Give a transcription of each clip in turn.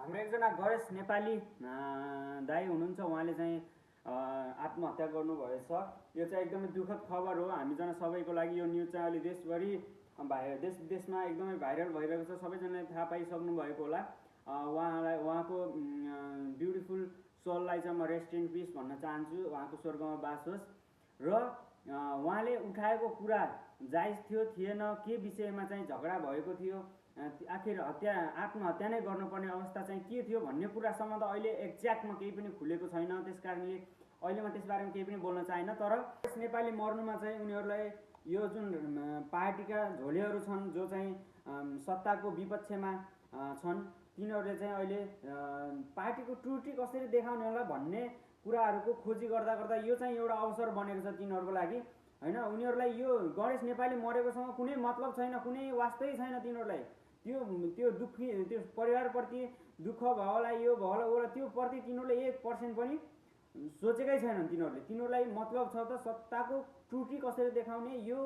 हाम्रो एकजना गणेश नेपाली दाई हुनुहुन्छ। उहाँले चाहिँ आत्महत्या गर्नुभएछ। यो चाहिँ एकदमै दुःखद खबर हो हामीजना सबैको लागि। यो न्युज चाहिँ अहिले देशभरि देश विदेशमा एकदमै भाइरल भइरहेको छ। सबैजनाले थाहा पाइसक्नु भएको होला। उहाँलाई उहाँको ब्युटिफुल सोललाई चाहिँ म रेस्ट इन पिस भन्न चाहन्छु। उहाँको स्वर्गमा बास होस्। र उहाँले उठाएको कुरा जायज थियो थिएन, के विषयमा चाहिँ झगडा भएको थियो, आखिर आत्महत्या नै गर्नुपर्ने अवस्था चाहिँ के थियो भन्ने कुरासम्म त अहिले एक्ज्याक्टमा केही पनि खुलेको छैन। त्यसकारणले अहिले म त्यसबारेमा केही पनि बोल्न चाहिनँ। तर नेपाली मर्नुमा चाहिँ उनीहरूलाई यो जुन पार्टीका झोलेहरू छन्, जो चाहिँ सत्ताको विपक्षमा छन्, तिनीहरूले चाहिँ अहिले पार्टीको त्रुटि कसरी देखाउने होला भन्ने कुराहरूको खोजी गर्दा गर्दा यो चाहिँ एउटा अवसर बनेको छ तिनीहरूको लागि, हैन। उनीहरूलाई यो गणेश नेपाली मरेकोसँग कुनै मतलब छैन, कुनै वास्तै छैन तिनीहरूलाई। त्यो दुःखी त्यो परिवारप्रति दुःख भयो होला, यो भयो होला, ओला त्यो प्रति तिनीहरूले 1% पनि सोचेकै छैनन्। तिनीहरूलाई मतलब छ त सत्ताको त्रुटि कसरी देखाउने, यो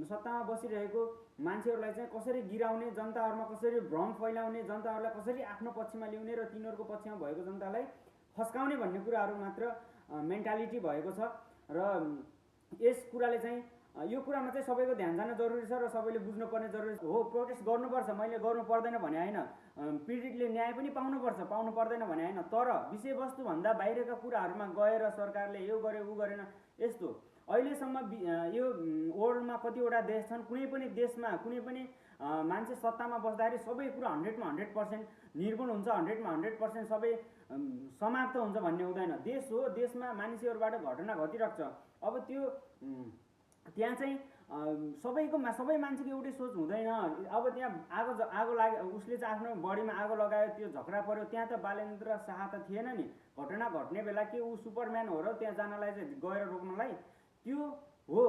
सत्तामा बसिरहेको मान्छेहरूलाई चाहिँ कसरी गिराउने, जनताहरूमा कसरी भ्रम फैलाउने, जनताहरूलाई कसरी आफ्नो पक्षमा ल्याउने र तिनीहरूको पक्षमा भएको जनतालाई फस्काउने भन्ने कुराहरू मात्र मेन्टालिटी भएको छ। र यस कुराले चाहिँ यो कुरामा चाहिँ सबैको ध्यान जान जरुरी छ र सबैले बुझ्नुपर्ने जरुरी हो। प्रोटेस्ट गर्नुपर्छ, मैले गर्नु पर्दैन भने होइन, पीडितले न्याय पनि पाउनु पर्दैन भने होइन। तर विषयवस्तुभन्दा बाहिरका कुराहरूमा गएर सरकारले यो गर्यो ऊ गरेन, यस्तो अहिलेसम्म यो वर्ल्डमा कतिवटा देश छन्, कुनै पनि देशमा कुनै पनि मान्छे सत्तामा बस्दाखेरि सबै कुरा 100मा 100% निर्गुण हुन्छ, 100मा 100% सबै समाप्त हुन्छ भन्ने हुँदैन। देश हो, देशमा मानिसहरूबाट घटना घटिरहेको छ। अब त्यो त्यहाँ चाहिँ सबै मान्छेको एउटै सोच हुँदैन। अब त्यहाँ आगो लाग्यो, उसले चाहिँ आफ्नो बडीमा आगो लगायो, त्यो झगडा पर्यो, त्यहाँ त बालेन्द्र शाह त थिएन नि। घटना घट्ने बेला के ऊ सुपरम्यान हो र त्यहाँ जानलाई चाहिँ गएर रोक्नलाई? त्यो हो,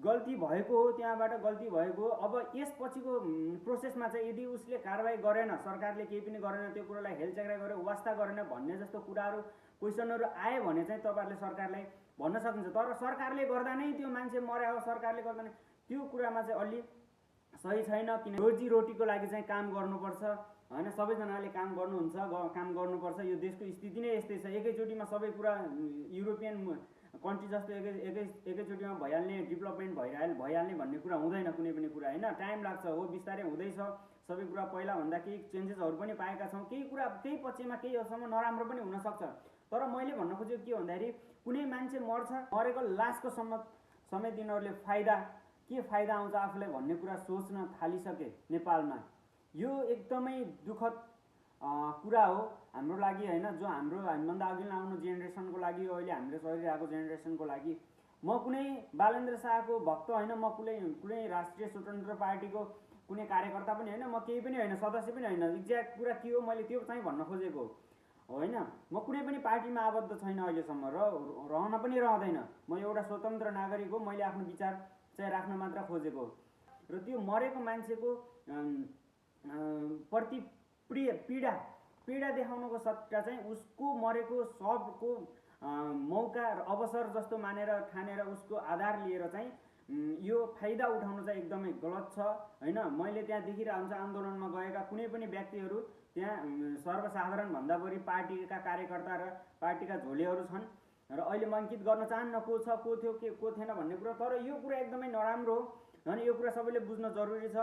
गल्ती भएको हो, त्यहाँबाट गल्ती भएको हो। अब यसपछिको प्रोसेसमा चाहिँ यदि उसले कारवाही गरेन, सरकारले केही पनि गरेन, त्यो कुरालाई हेलचेक्राइ गर्यो, वास्ता गरेन भन्ने जस्तो कुराहरू क्वेसनहरू आयो भने चाहिँ तपाईँहरूले सरकारलाई भन्न सकिन्छ। तर सरकारले गर्दा नै त्यो मान्छे मर्या हो, सरकारले गर्दा नै त्यो कुरामा चाहिँ अलि सही छैन। किन रोजीरोटीको लागि चाहिँ काम गर्नुपर्छ, होइन। सबैजनाले काम गर्नुहुन्छ, काम गर्नुपर्छ। यो देशको स्थिति नै यस्तै छ। एकैचोटिमा सबै कुरा युरोपियन कन्ट्री जस्तो एकैचोटिमा भइहाल्ने, डेभलपमेन्ट भइहाल्ने भन्ने कुरा हुँदैन कुनै पनि कुरा, होइन। टाइम लाग्छ, हो, बिस्तारै हुँदैछ सबै कुरा। पहिलाभन्दा केही चेन्जेसहरू पनि पाएका छौँ। केही कुरा केही पक्षमा केही हदसम्म नराम्रो पनि हुनसक्छ। तर मैले भन्न खोजेको के भन्दाखेरि कुनै मान्छे मर्छ, मरेको लासको समेत यिनीहरूले के फाइदा आउँछ आफूलाई भन्ने कुरा सोच्न थालिसके नेपालमा। यो एकदमै दुःखद कुरा हो हाम्रो लागि, होइन। जो हामीभन्दा अघिल्लो आउने जेनेरेसनको लागि, अहिले हामीले सहिरहेको जेनेरेसनको लागि। म कुनै बालेन्द्र शाहको भक्त होइन, म कुनै राष्ट्रिय स्वतन्त्र पार्टीको कुनै कार्यकर्ता पनि होइन, म केही पनि होइन, सदस्य पनि होइन। एक्ज्याक्ट कुरा के हो मैले त्यो चाहिँ भन्न खोजेको होइन। म कुनै पनि पार्टीमा आबद्ध छैन अहिलेसम्म र रहन पनि रहँदैन। म एउटा स्वतन्त्र नागरिक हो। मैले आफ्नो विचार चाहिँ राख्न मात्र खोजेको। र त्यो मरेको मान्छेको प्रति पीडा देखाउनुको सट्टा चाहिँ उसको मरेको शवको मौका र अवसर जस्तो मानेर ठानेर उसको आधार लिएर चाहिँ यो फाइदा उठाउनु चाहिँ एकदमै गलत छ, होइन। मैले त्यहाँ देखिरहेको हुन्छ आन्दोलनमा गएका कुनै पनि व्यक्तिहरू त्यहाँ सर्वसाधारण भन्दा बढी पार्टीका कार्यकर्ता र पार्टीका झोलेहरू छन्। र अहिले म अङ्कित गर्न चाहन्न को छ, को थियो, को थिएन भन्ने कुरा। तर यो कुरा एकदमै नराम्रो हो, होइन। यो कुरा सबैले बुझ्न जरुरी छ।